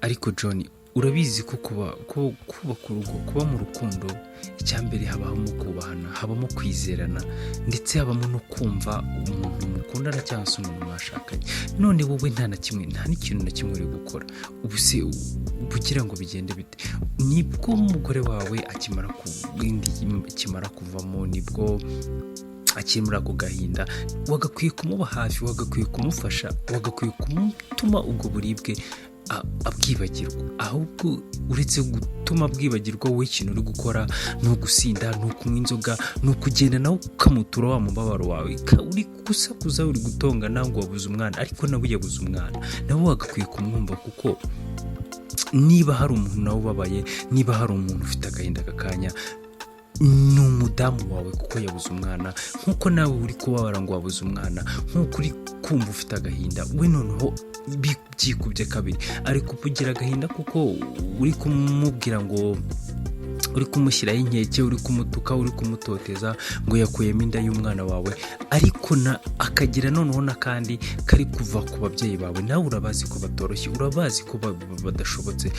Ariko John, urabizi ko kuba ko kubaka urugo, kuba mu rukundo, icya mbere habamo kubahana, habamo kwizerana, ndetse habamo no kumva umuntu mukundana cyangwa se umuntu mwashakanye. None wowe nta na kimwe, nta n'ikintu na kimwe uri gukora. Ubu se ugira ngo bigende bite? Nibwo umugore wawe akimara ku indi ikimara kuvamo, nibwo akiri muri ako gahinda. Wagakwiye kumuba hafi, wagakwiye kumufasha, wagakwiye kumutuma ubwo buribwe abwibagirwa. Ahubwo uretse gutuma abwibagirwa, wowe ikintu uri gukora ni ugusinda, ni ukunywa inzoga, ni ukugenda nawe ukamutura wa mubabaro wawe. Uri gusakuza, uri gutongana ngo wabuze umwana, ariko nawe yabuze umwana. Nawe wagakwiye kumwumva, kuko niba hari umuntu nawe ubabaye, niba hari umuntu ufite agahinda aka kanya, ni umudamu wawe, kuko yabuze umwana. Nk'uko nawe uri kubabara ngo wabuze umwana, nk'uko uri kumva ufite agahinda, we noneho byikubye kabiri. Ari kukugira agahinda kuko uri kumubwira ngo uri kumushyiraho inkeke, uri kumutuka, uri kumutoteza ngo yakuyemo inda y'umwana wawe. Ariko na akagira noneho n'akandi kari kuva ku babyeyi bawe. Nawe urabazi ko batoroshye, urabazi ko badashobotse.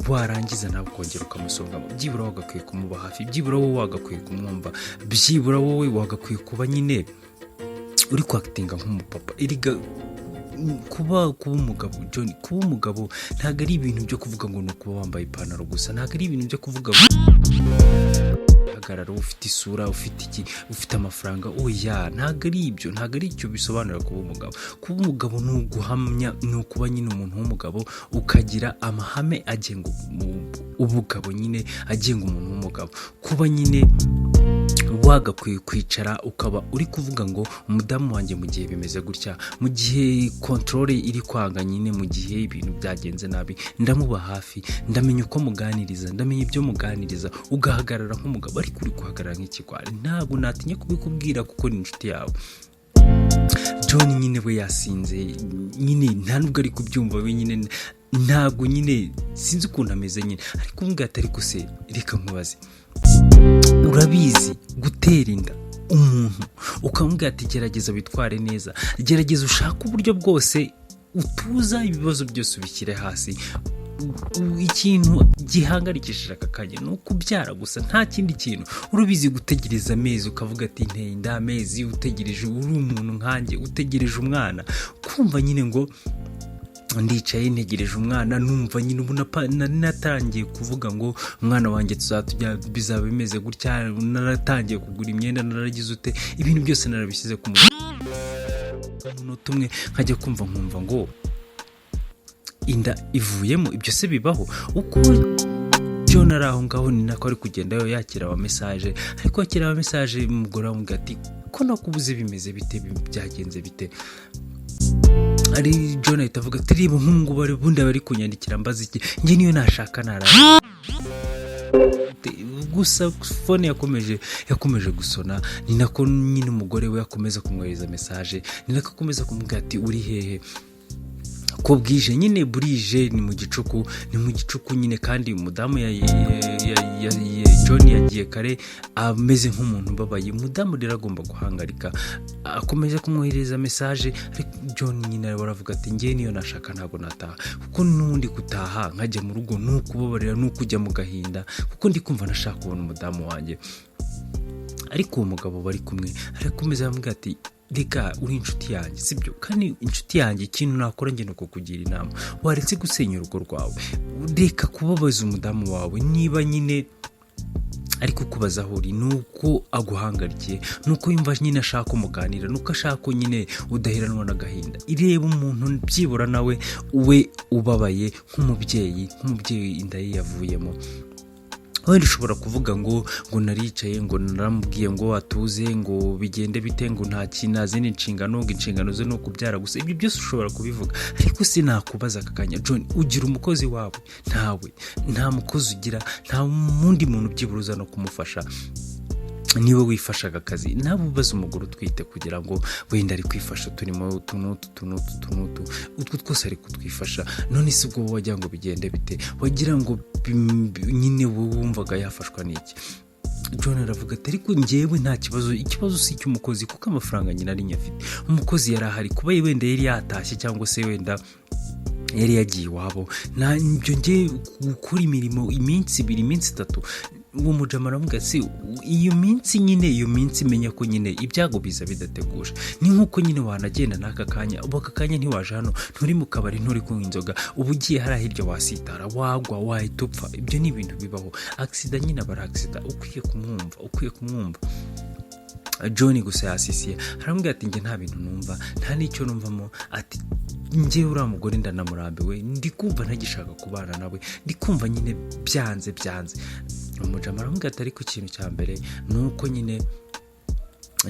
Warangiza nawe ukongera ukamusongamo. Byibura wagakwiye kumuba hafi, byibura wowe wagakwiye kumwumva, byibura wowe wagakwiye kuba nyine uri kwactinga nk'umupapa. Erega kuba umugabo, John, kuba umugabo ntabwo ari ibintu byo kuvuga ngo ni ukuba wambaye ipantaro gusa. Ntabwo ari ibintu byo kuvuga ngo hagarara, ufite isura, ufite iki, ufite amafaranga. Oya, ntabwo ari ibyo, ntabwo ari icyo bisobanura kuba umugabo. Kuba umugabo ni uguhamya, ni ukuba nyine umuntu w'umugabo, ukagira amahame agenga ubugabo nyine, agenga umuntu w'umugabo. Kuba nyine wagakwiye kwicara ukaba uri kuvuga ngo umudamu wanjye, mu gihe bimeze gutya, mu gihe contrôle iri kwanga nyine, mu gihe ibintu byagenze nabi, ndamuba hafi, ndamenya uko muganiriza, ndamenya ibyo muganiriza, ugahagarara nk'umugabo. Ariko uri guhagarara nk'ikigwari. Ntabwo natinya kubikubwira kuko ni inshuti yawe. John nyine we yasinze nyine, nta nubwo ari kubyumva we nyine, ntabwo nyine sinzi ukuntu ameze nyine. Ariko umbwira ati: "Ariko se reka nkubaze, urabizi gutera inda umuntu, ukamubwira ati gerageza witware neza, gerageza ushake uburyo bwose utuza, ibibazo byose ubishyire hasi. Ikintu gihangayikishije aka kanya ni ukubyara gusa, nta kindi kintu. Urabizi gutegereza amezi, ukavuga ati nteye inda, amezi utegereje, uri umuntu nkanjye utegereje umwana, kumva nyine ngo ndicaye ntegereje umwana, numva nyine ubu nari natangiye kuvuga ngo umwana wanjye tuzatujya bizaba bimeze gutya, naratangiye kugura imyenda, naragize ute, ibintu byose narabishyize ku munota umwe, nkajya kumva nkumva ngo inda ivuyemo. Ibyo se bibaho?" Uko John ari aho ngaho, ni nako ari kugenda yakira ama message. Ariko yakira ama message, umugore aramubwira ati: "Ko nakubuze, bimeze bite? Byagenze bite?" Ari John ahita avuga ati: "Reba nk'ubu bari bundi bari kunyandikira, mbaza iki? Njye niyo nashaka nara." Gusa phone yakomeje gusona, ni nako nyine umugore we akomeza kumwohereza message, ni nako akomeza kumubwira ati: "Uri hehe ko bwije nyine?" Burije, ni mu gicuku, ni mu gicuku nyine. Kandi umudamu ya John yagiye kare ameze nk'umuntu ubabaye. Umudamu rero agomba guhangarika, akomeje kumwohereza message. Ariko John nyine aravuga ati: "Njye niyo nashaka ntabwo nataha, kuko n'ubundi gutaha nkajya mu rugo ni ukubabarira, ni ukujya mu gahinda, kuko ndi kumva nashaka kubona umudamu wanjye." Ariko uwo mugabo bari kumwe arakomeza aramubwira ati: "Reka, uri inshuti yanjye, sibyo? Kandi inshuti yanjye, ikintu nakora njye ni ukukugira inama. Waretse gusenya urugo rwawe, reka kubabaza umudamu wawe. Niba nyine ari kukubaza aho uri, ni uko aguhangarikiye, ni uko yumva nyine ashaka umuganira, ni uko ashaka ko nyine udaheranwa n'agahinda. Ireba umuntu byibura nawe we ubabaye nk'umubyeyi inda ye yavuyemo. Wenda ushobora kuvuga ngo naricaye, ngo naramubwiye ngo atuze, ngo bigende bite, ngo nta kintu, nta zindi nshingano, ngo inshingano ze ni ukubyara gusa. Ibyo byose ushobora kubivuga, ariko sinakubaza aka kanya, John, ugira umukozi wawe? Ntawe, nta mukozi ugira, nta wundi muntu byibura uza no kumufasha, niwe wifashaga akazi. Nawe ubaze umugore utwite, kugira ngo wenda ari kwifasha turimo utu n'utu, utu n'utu, utu n'utu, utwo twose ari kutwifasha. None se ubwo wowe wagira ngo bigende bite? Wagira ngo nyine wowe wumvaga yafashwa n'iki?" John aravuga ati: "Ariko njyewe nta kibazo, ikibazo si icy'umukozi, kuko amafaranga nyine ari nyafite. Umukozi yari ahari, kuba wenda yari yatashye cyangwa se wenda Yari yagiye iwabo. Nta ibyo, ngiye gukora imirimo iminsi 2, iminsi 3. Uwo mujama aravuga ati: "Iyo minsi nyine, iyo minsi, menya ko nyine ibyago biza bidateguje. Ni nk'uko nyine wanagenda n'aka kanya. Ubu aka kanya ntiwaje hano, nturi mu kabari, nturi kunywa inzoga. Ubu ugiye hariya hirya wasitara, wagwa, wahita upfa. Ibyo ni ibintu bibaho. Accident nyine aba ari accident. Ukwiye kumwumva, ukwiye kumwumva." John gusa yasisiye, aramubwira ati: "Njye nta bintu numva, nta n'icyo numvamo." Ati: "Njye uriya mugore ndanamurambiwe, ndi kumva ntagishaka kubana nawe, ndi kumva nyine byanze byanze." Umujama aramubwira ati: "Ariko ikintu cya mbere ni uko nyine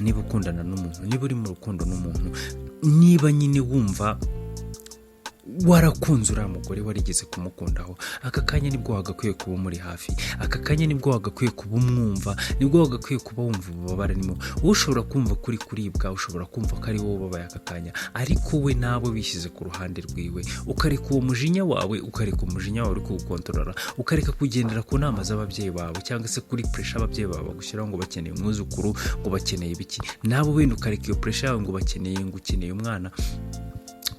niba ukundana n'umuntu, niba uri mu rukundo n'umuntu, niba nyine wumva warakunze uriya mugore, warigeze kumukundaho, aka kanya nibwo wagakwiye kuba umuri hafi. Aka kanya nibwo wagakwiye kuba umwumva, nibwo wagakwiye kuba wumva ububabare arimo. Wowe ushobora kumva kuri kuribwa, ushobora kumva ko ari wowe ubabaye aka kanya, ariko we nawe wishyize ku ruhande rwiwe, ukareka uwo mujinya wawe, ukareka umujinya wawe uri kuwukontorora, ukareka kugendera ku nama z'ababyeyi bawe cyangwa se kuri pressure ababyeyi bawe bagushyiraho ngo bakeneye umwuzukuru, ngo bakeneye ibiki, nawe wenda ukareka iyo pressure yawe ngo bakeneye, ngo ukeneye umwana,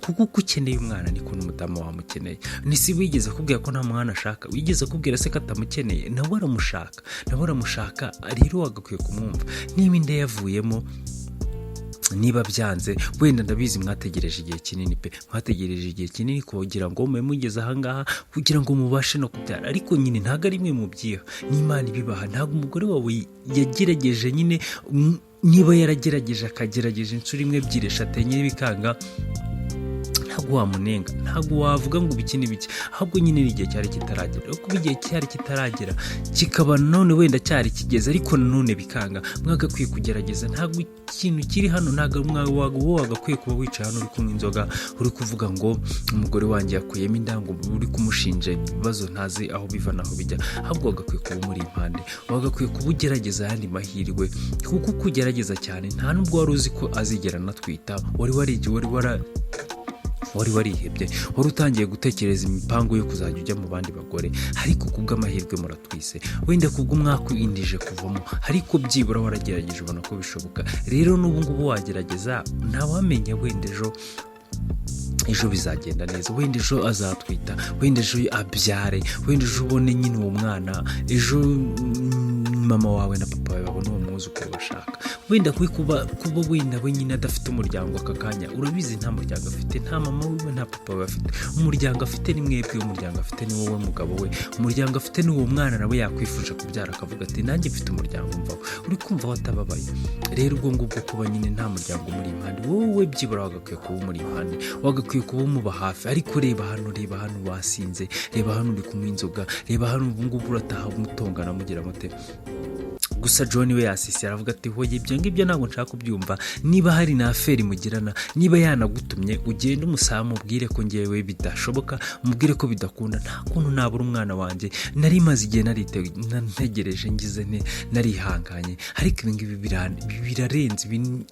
kuko uko ukeneye umwana niko n'umudamu wamukeneye. Nisi wigeze akubwira ko nta mwana ashaka? Wigeze akubwira se ko atamukeneye? Nawe aramushaka, nawe aramushaka. Rero wagakwiye kumwumva. Niba inda yavuyemo, niba byanze, wenda ndabizi mwategereje igihe kinini pe, mwategereje igihe kinini kugira ngo mube mugeze ahangaha, kugira ngo mubashe no kubyara. Ariko nyine ntabwo ari mwe mubyiha, n'Imana ibibaha. Ntabwo umugore wawe yagerageje nyine, niba yaragerageje, akagerageza inshuro imwe, ebyiri, eshatu, enye, bikanga, ntabwo wamunenga, ntabwo wavuga ngo ibiki n'ibiki. Ahubwo nyine ni igihe cyari kitaragera. Ariko kuba igihe cyari kitaragera, kikaba none wenda cyari kigeze ariko nanone bikanga, mwagakwiye kugerageza. Ntabwo ikintu kiri hano, ntabwo wowe wagakwiye kuba wicaye hano uri kunywa inzoga, uri kuvuga ngo umugore wanjye yakuyemo inda, ngo uri kumushinja ibibazo ntazi aho biva n'aho bijya. Ahubwo wagakwiye kuba umuri impande, wagakwiye kuba ugerageza ayandi mahirwe, kuko uko ugerageza cyane, nta nubwo wari uzi ko azigera anatwita. Wari warigiwe, wari warihebye, wari utangiye gutekereza imipango yo kuzajya ujya mu bandi bagore, ariko kubw'amahirwe muratwise. Wenda kubw'umwakwindije kuvamo, ariko byibura waragerageje, ubona ko bishoboka. Rero n'ubu ngubu wagerageza, ntawamenya, wenda ejo bizagenda neza, wenda ejo azatwita, wenda ejo abyare, wenda ejo ubone nyine uwo mwana, ejo mama wawe na papa wawe babone uwo mwuzukuru bashaka. Wenda kwe kuba wenda we nyine adafite umuryango aka kanya, urabizi nta muryango afite, nta mama wiwe, nta papa we afite. Umuryango afite ni mwebwe, umuryango afite ni wowe mugabo we, umuryango afite ni uwo mwana nawe yakwifuje kubyara, akavuga ati: "Nanjye mfite umuryango mvaho." Uri kumva watababaye? Rero ubwo ngubwo kuba nyine nta muryango umuri impande, wowe byibura wagakwiye kuba umuri impande, wagakwiye kuba umuba hafi. Ariko reba hano, reba hano wasinze, reba hano uri kunywa inzoga, reba hano ubu ngubu urataha mutongana, mugira mute. Gusa John we yasisi, aravuga ati: "Hoye, ibyo ngibyo ntabwo nshaka kubyumva. Niba hari na affaire mugirana, niba yanagutumye, ugende umusaba, mubwire ko ngewe bidashoboka, mubwire ko bidakunda. Nta kuntu nabura umwana wanjye nari maze igihe ntegereje, ngize nte, narihanganye, ariko ibi ngibi birarenze.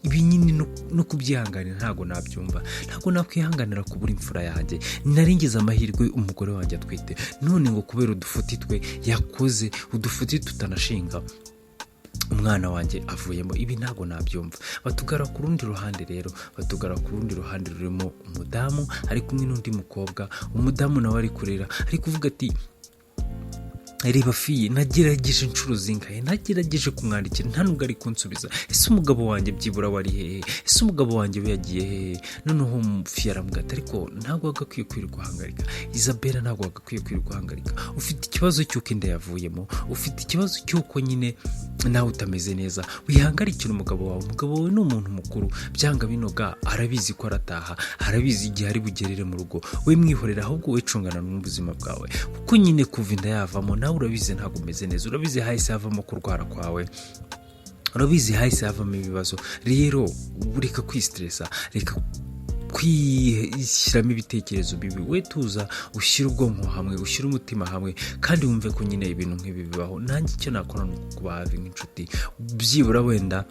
Ibi nyine no kubyihanganira ntabwo nabyumva. Ntabwo nakwihanganira kubura imfura yanjye. Nari ngize amahirwe umugore wanjye atwite, none ngo kubera udufuti twe yakoze, udufuti tutanashinga, umwana wanjye avuyemo. Ibi ntabwo nabyumva." Batugara ku rundi ruhande rero, batugara ku rundi ruhande rurimo umudamu ari kumwe n'undi mukobwa. Umudamu nawe ari kurira, ari kuvuga ati: "Reba fiye, nagerageje inshuro zingahe, nagerageje kumwandikira, nta nubwo ari kunsubiza. Ese umugabo wanjye byibura wari hehe? Ese umugabo wanjye we yagiye hehe?" Noneho fiye aramubwira ati: "Ariko ntabwo wagakwiye kwirirwa uhangarika, Isabella, ntabwo wagakwiye kwirirwa uhangarika. Ufite ikibazo cy'uko inda yavuyemo, ufite ikibazo cy'uko nyine nawe utameze neza. Wihangarikira umugabo wawe. Umugabo wawe ni umuntu mukuru, byanga binoga arabizi ko arataha, arabizi igihe ari bugerere mu rugo. We mwihorera, ahubwo we cungana n'ubuzima bwawe, kuko nyine kuva inda yavamo, nawe urabizi ntabwo umeze neza. Urabizi hahise havamo kurwara kwawe, urabizi hahise havamo ibibazo. Rero reka kwisiteresa, reka kwishyiramo ibitekerezo bibi. We tuza, ushyire ubwonko hamwe, ushyire umutima hamwe, kandi wumve ko nyine ibintu nk'ibi bibaho. Nanjye icyo nakora ni ukukuba hafi nk'inshuti. Byibura wenda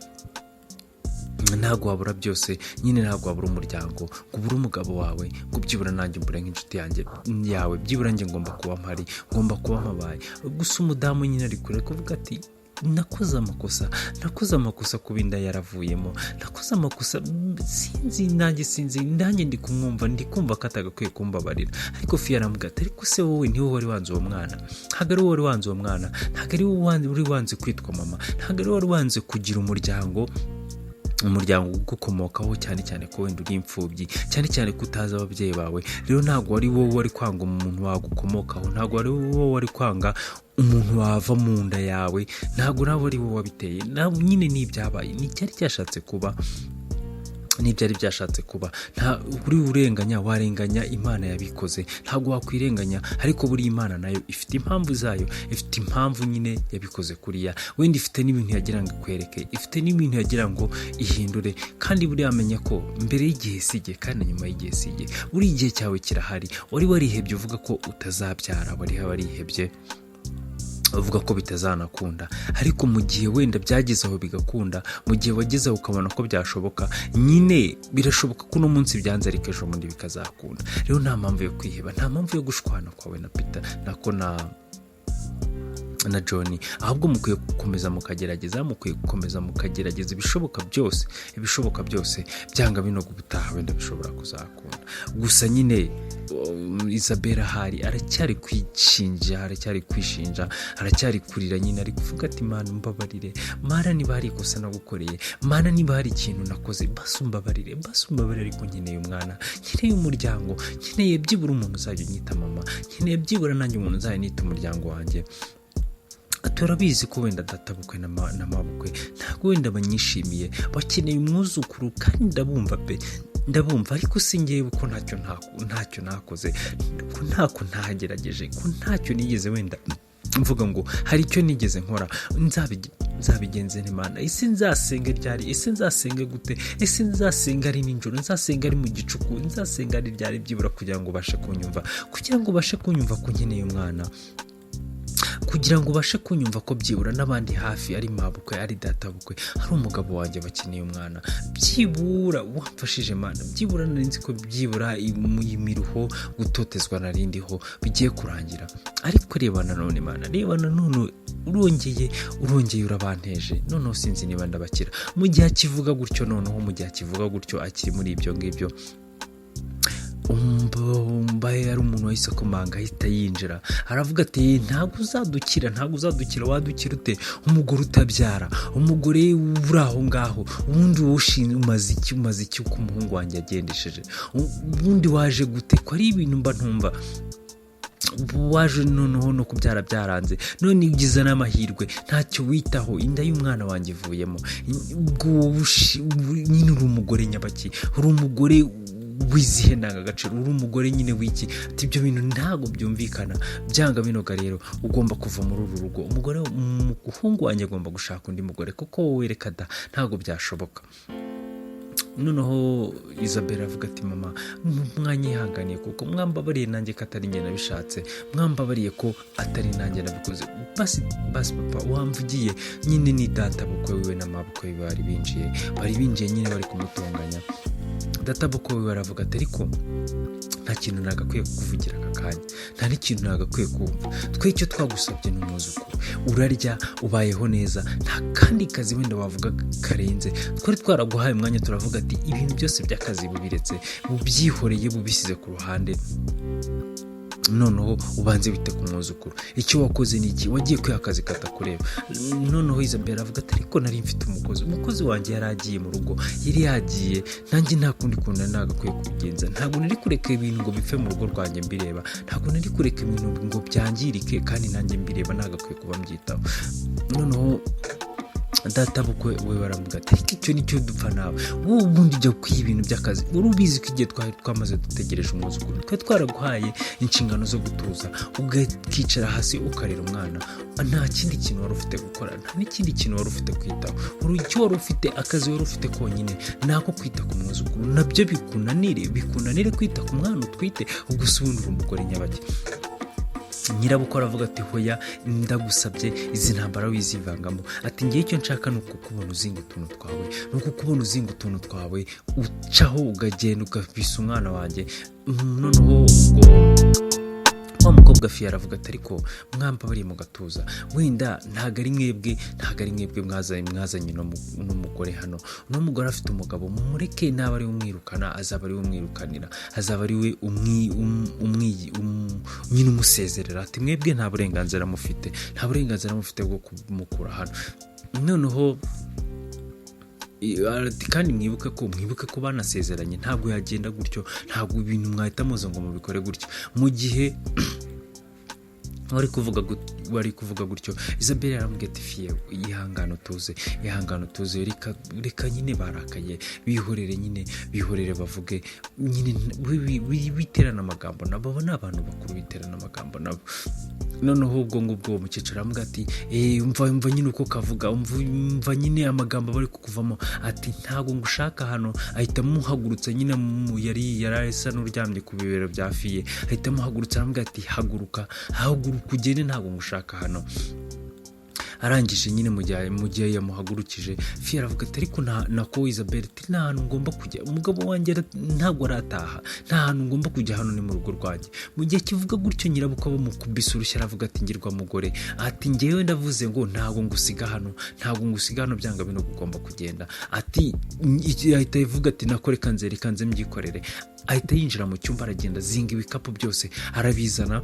ntabwo wabura byose nyine, ntabwo wabura umuryango ngo ubure umugabo wawe, ngo byibura nanjye mbure nk'inshuti yanjye yawe. Byibura njye ngomba kuba mpari, ngomba kuba mpabaye." Gusa umudamu nyine ari kure kuvuga ati Nakoze amakosa, nakoze amakosa kuba inda yaravuyemo, nakoze amakosa, sinzi nanjye, sinzi nanjye, ndi kumwumva, ndi kumva ko atagakwiye kumbabarira. Ariko Fiya aramubwira ati: "Ariko se wowe niwe wari wanze uwo mwana? Ntabwo ari wowe wari wanze uwo mwana, ntabwo ari wowe wari wanze kwitwa mama, ntabwo ari wowe wari wanze kugira umuryango, umuryango ugukomokaho, cyane cyane ko wenda uri imfubyi, cyane cyane ko utazi ababyeyi bawe. Rero ntabwo wari wowe wari kwanga umuntu wagukomokaho, ntabwo wari wowe wari kwanga umuntu wava mu nda yawe, ntabwo nawe ari wowe wabiteye. Nyine ni ibyabaye, ni icyari cyashatse kuba, n'ibyari byashatse kuba. Nta uri urenganya, warenganya Imana yabikoze? Ntabwo wakwirenganya. Ariko buriya Imana nayo ifite impamvu zayo, ifite impamvu nyine yabikoze kuriya. Wenda ifite n'ibintu yagira ngo ikwereke, ifite n'ibintu yagira ngo ihindure. Kandi buriya menya ko mbere y'igihe si igihe, kandi nyuma y'igihe si igihe. Buriya igihe cyawe kirahari. Wari warihebye uvuga ko utazabyara, wari warihebye uvuga ko bitazanakunda, ariko mu gihe wenda byageze aho bigakunda, mu gihe wageze aho ukabona ko byashoboka, nyine birashoboka ko uno munsi byanze ariko ejo bundi bikazakunda. Rero nta mpamvu yo kwiheba, nta mpamvu yo gushwana kwawe na Peter, nako na John. Ahubwo mukwiye gukomeza mukagerageza, mukwiye gukomeza mukagerageza ibishoboka byose, ibishoboka byose. Byanga bino, ubutaha wenda bishobora kuzakunda." Gusa nyine Isabella ahari aracyari kwishinja, aracyari kwishinja, aracyari kurira nyine, ari kuvuga ati: "Mana, umbabarire. Mana, niba hari ikosa nagukoreye, Mana, niba hari ikintu nakoze, basi umbabarire, basi umbabarire. Ariko nkeneye umwana, nkeneye umuryango, nkeneye byibura umuntu uzajya unyita mama, nkeneye byibura nanjye umuntu uzajya unyita umuryango wanjye. Turabizi ko wenda databukwe na mabukwe ntabwo wenda banyishimiye, bakeneye umwuzukuru, kandi ndabumva pe, ndabumva. Ariko si ngewe ko ntacyo nakoze, ko ntako ntagerageje, ko ntacyo nigeze wenda mvuga ngo hari icyo nigeze nkora, nzabigenze nte, Mana? Ese nzasenga ryari? Ese nzasenga gute? Ese nzasenga ari nijoro? Nzasenga ari mu gicuku? Nzasenga ari ryari byibura kugira ngo ubashe kunyumva, kugira ngo ubashe kunyumva ko nkeneye umwana, kugira ngo ubashe kunyumva ko byibura n'abandi hafi, ari mabukwe, ari databukwe, hari umugabo wanjye, bakeneye umwana? Byibura wamfashije, Mana. Byibura nari nzi ko byibura imiruho, gutotezwa narindiho bigiye kurangira, ariko reba nanone, Mana, reba nanone urongeye, urongeye urabanteje. Noneho sinzi niba ndabakira." Mu gihe akivuga gutyo, noneho mu gihe akivuga gutyo, akiri muri ibyo ngibyo, mbaye ari umuntu wahise akomanga, ahita yinjira, aravuga ati: "Ntabwo uzadukira, ntabwo uzadukira. Wadukira ute? Umugore utabyara, umugore uri aho ngaho, ubundi wowe ushinzwe umaze iki? Umaze iki uko umuhungu wanjye yagendesheje? Ubundi waje gute ko ari ibintu mba ntumva? Waje noneho no kubyara byaranze, none ugize n'amahirwe, ntacyo witaho, inda y'umwana wanjye ivuyemo. Ubwo wowe nyine uri umugore nyabaki? Uri umugore w'izihe ndangagaciro? Uri umugore nyine w'iki?" Ati: "Ibyo bintu ntabwo byumvikana. Byanga binoga rero ugomba kuva muri uru rugo. Umugore, umuhungu wanjye agomba gushaka undi mugore, kuko wowe reka da, ntabwo byashoboka." Noneho Isabella avuga ati: "Mama, mwanyihanganiye kuko mwambabariye nanjye ko atari njye nabishatse, mwambabariye ko atari nanjye nabikoze. Basi, basi papa wamvugiye." Nyine ni data bukwe wiwe na mabukwe wiwe bari binjiye, bari binjiye nyine bari kumutonganya. Data bukwe wiwe aravuga ati: "Ariko nta kintu nagakwiye kukuvugira aka kanya, nta n'ikintu nagakwiye kumva. Twe icyo twagusabye ni umwuzukuru. Urarya, ubayeho neza, nta kandi kazi wenda wavuga karenze. Twari twaraguhaye umwanya, turavuga ati ibintu byose by'akazi bubiretse, bubyihoreye, bubishyize ku ruhande, noneho ubanze wite ku mwuzukuru. Icyo wakoze ni iki? Wagiye kwiha akazi katakureba." Noneho Isabella avuga ati: "Ariko nari mfite umukozi, umukozi wanjye yari agiye mu rugo, yari yagiye. Nanjye nta kundi kuntu nari nagakwiye kubigenza. Ntabwo nari kureka ibintu ngo bipfe mu rugo rwanjye mbireba, ntabwo nari kureka ibintu ngo byangirike kandi nanjye mbireba, nagakwiye kuba mbyitaho." Noneho data bukwe we baramuga ati: "Ariko icyo nicyo dupfa nawe. Wowe ubundi ujya kwiha ibintu by'akazi. Wari ubizi ko igihe twari twamaze dutegereje umwuzukuru, twari twaraguhaye inshingano zo gutuza, ukicara hasi ukarera umwana. Nta kindi kintu wari ufite gukora, nta n'ikindi kintu wari ufite kwitaho. Icyo wari ufite, akazi wari ufite konyine ni ako kwita ku mwuzukuru, nabyo bikunanire, bikunanire kwita ku mwana utwite. Ubwo se ubundi uri umugore nyabaki?" Nyirabukwe aravuga ati: "Hoya, ndagusabye, izi ntambara wizivangamo." Ati: "Ngewe icyo nshaka ni ukukubona uzinga utuntu twawe, ni ukukubona uzinga utuntu twawe, ucaho ukagenda ugabisa umwana wanjye." Noneho ubwo Wa mukobwa Fiye aravuga ati: "Ariko mwambabariye mu gatuza, wenda ntabwo ari mwebwe mwazanye n'umugore hano. Uno mugore afite umugabo, mumureke. Naba ari we umwirukana, azaba ari we umwirukanira, azaba ari we nyine umusezerera." Ati: "Mwebwe nta burenganzira mufite, nta burenganzira mufite bwo kumukura hano." Noneho ati: "Kandi mwibuke ko banasezeranye, ntabwo yagenda gutyo, ntabwo ibintu mwahita muza ngo mubikore gutyo." Mu gihe wari kuvuga gutyo, Isabelle aramubwira ati: "Fiye, ihangane utuze, ihangane utuze, reka reka nyine barakaye, bihorere nyine, bihorere bavuge nyine, witerana amagambo nabo, abo ni abantu bakuru, biterana amagambo nabo." Noneho ubwo ngubwo uwo mukecuru aramubwira ati: "Umva, umva nyine uko kavuga, umva, umva nyine amagambo bari kukuvamo." Ati: "Ntabwo ngushaka hano." Ahita amuhagurutsa nyine, yari asa n'uryamye ku bibero bya Fiye, ahita amuhagurutsa, aramubwira ati: "Haguruka, haguruka ugende, ntabwo ngushaka hano." Arangije nyine mu gihe yamuhagurukije, Fiye aravuga ati: "Ariko nako Isabelle," ati: "Nta hantu ngomba kujya, umugabo wanjye ntabwo arataha, nta hantu ngomba kujya, hano ni mu rugo rwanjye." Mu gihe kivuga gutyo, nyirabukwe bamukubise urushyi, aravuga ati: "Ngirwa mugore," ati: "Ngewe ndavuze ngo ntabwo ngusiga hano, ntabwo ngusiga hano, byanga bino ugomba kugenda." Ati ahita ivuga ati: "Nako reka nze mbyikorere." Ahita yinjira mu cyumba, aragenda azinga ibikapu byose, arabizana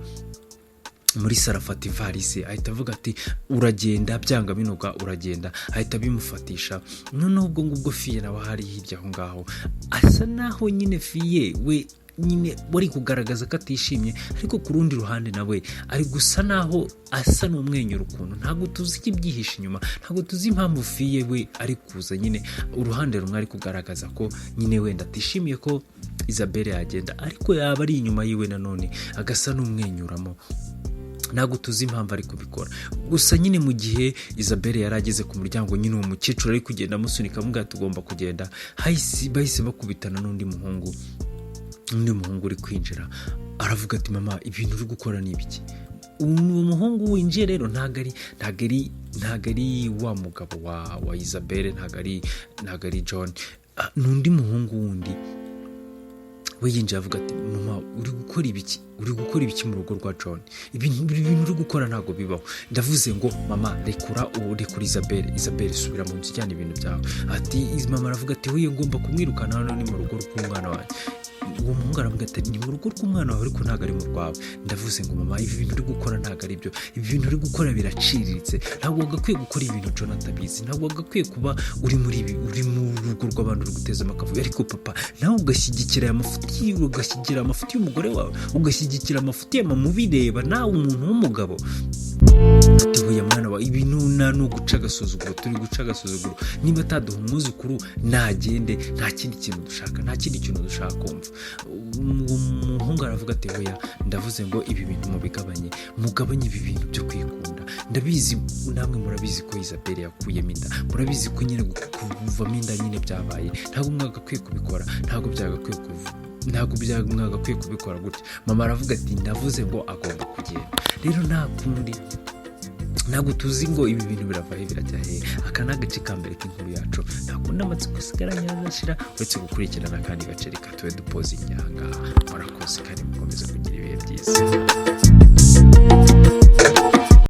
muri saro, afata ivarisi, ahita avuga ati: "Uragenda, byanga binoga uragenda." Ahita abimufatisha. Noneho ubwo ngubwo Fiye nawe ahari hirya aho ngaho, asa naho nyine Fiye we nyine wari kugaragaza ko atishimye, ariko ku rundi ruhande nawe ari gusa naho asa n'umwenyura ukuntu. Ntabwo tuzi ikibyihishe inyuma, ntabwo tuzi impamvu Fiye we ari kuza nyine uruhande rumwe ari kugaragaza ko nyine wenda atishimiye ko Isabelle yagenda, ariko yaba ari inyuma yiwe nanone agasa n'umwenyuramo. Ntabwo tuzi impamvu ari kubikora. Gusa nyine mu gihe Isabelle yari ageze ku muryango nyine, uwo mukecuru ari kugenda amusunika, amubwira ati: "Tugomba kugenda." Bahise bakubitana n'undi muhungu, undi muhungu uri kwinjira, aravuga ati: "Mama, ibintu uri gukora ni ibiki?" Uwo muhungu winjiye rero ntabwo ari wa mugabo wa Isabelle, ntabwo ari John. Ni undi muhungu wundi. We yinjiye avuga ati: "Mama, uri gukora ibiki? Uri gukora ibiki mu rugo rwa John? Ibintu uri gukora ntabwo bibaho. Ndavuze ngo mama, rekura ubu, rekura Isabelle. Isabelle, subira mu nzu, ujyana ibintu byawe." Ati mama aravuga ati: "We, ngomba kumwirukana, hano ni mu rugo rw'umwana wanjye." Uwo muhungu aravuga ati: "Ni mu rugo rw'umwana wawe, ariko ntabwo ari mu rwawe. Ndavuze ngo mama, ibi bintu uri gukora ntabwo ari byo, ibi bintu uri gukora biraciriritse. Ntabwo wagakwiye gukora ibintu John atabizi, ntabwo wagakwiye kuba uri muri ibi, uri mu rugo rw'abandi, uri guteza akavuyo. Ariko papa, nawe ugashyigikira aya mafuti, ugashyigikira amafuti y'umugore wawe, ugashyigikira amafuti ya mama ubireba, nawe umuntu w'umugabo." Ati: "Huye mwana wa, ibintu ni uguca agasuzuguro, turi guca agasuzuguro. Niba ataduha umwuzukuru nagende, nta kindi kintu dushaka, nta kindi kintu dushaka kumva." Uwo muhungu aravuga ati: "Hoya, ndavuze ngo ibi bintu mubigabanye, mugabanye ibi bintu byo kwikunda. Ndabizi, namwe murabizi ko Isabelle yakuyemo inda, murabizi ko nyine kuvamo inda nyine byabaye. Ntabwo mwagakwiye kubikora, ntabwo mwagakwiye kubikora gutya." Mama aravuga ati: "Ndavuze ngo agomba kugenda." Rero nta kundi, ntabwo tuzi ngo ibi bintu birava he, birajya he. Aka ni agace ka mbere k'inkuru yacu. Nta kundi, amatsiko asigaranye azashira uretse gukurikirana akandi gace. Reka tube dupoze aha ngaha. Murakoze kandi mukomeze kugira ibihe byiza.